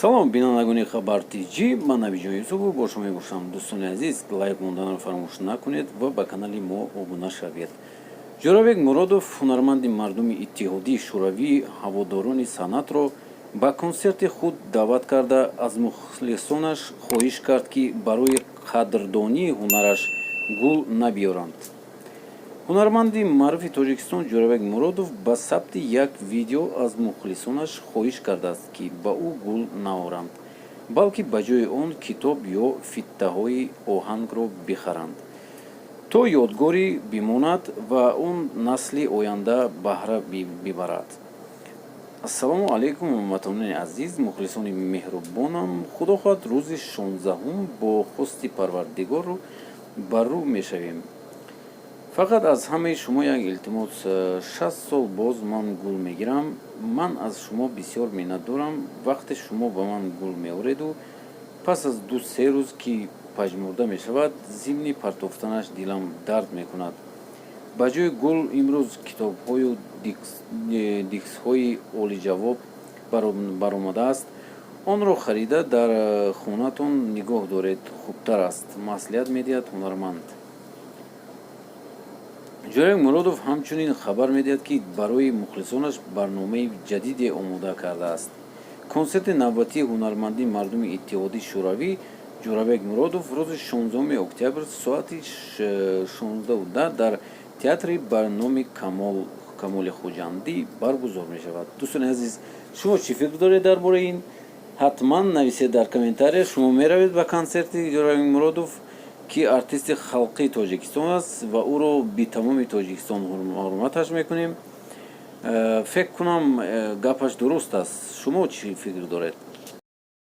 Салом, бинандагони Хабар ТҷМан Набиҷон Юсупов бо шумо мебошам. Дӯстони азиз, лайк монданро фаромӯш накунед ва ба канали мо обуна шавед. Ҷӯрабек Муродов, ҳунарманди мардуми Иттиҳодии Шӯравӣ, ҳаводорони санъатро ба консерти худ даъват карда, аз мухлисонаш хоҳиш кард, ки барои қадрдонии ҳунараш гул набиёранд. Ҳунарманди маъруфи Тоҷикистон Ҷӯрабек Муродов ба сабти як видео аз мухлисонаш хоҳиш кардааст, ки ба ӯ гул наоранд, балки ба ҷои он китоб ё фиттаҳои оҳангро бихаранд, то ёдгорӣ бимонад ва он насли оянда баҳра бибарад. Ассалому алайкум, ҳамватанони азиз, мухлисони меҳрубонам. Худо хоҳад, рӯзи 16-ум бо хости Парвардигор рӯбарӯ мешавем. Фақат аз ҳамаи шумо як илтимос: 60 сол боз ман гул мегирам. Ман аз шумо бисёр миннатдорам. Вақте шумо ба ман гул меореду пас аз 2-3 рӯз ки пажмурда мешавад, зимни партофтанаш дилам дард мекунад. Ба ҷои гул имрӯз китобҳою дискҳои олиҷавоб баромадааст. Онро харида, дар хонаатон нигоҳ доред, хубтар аст, маслиҳат медиҳад ҳунарманд. Ҷӯрабек Муродов ҳамчунин хабар медиҳад, ки барои мухлисонаш барномаи ҷадиде омода кардааст. Консерти навбатии ҳунарманди мардуми Иттиҳодии Шӯравӣ Ҷӯрабек Муродов рӯзи 16 октябр соати 16:10 дар театри ба номи Камоли Хуҷандӣ баргузор мешавад. Дӯстони азиз, шумо чӣ фикр доред дар бораи ин? Ҳатман нависед дар комментария. Шумо меравед ба консерти Ҷӯрабек Муродов, ки артисти халқии Тоҷикистон аст ва ӯро битамоми Тоҷикистон ҳурматаш мекунем? Фикр кунам, гапаш дуруст аст. Шумо чӣ фикр доред?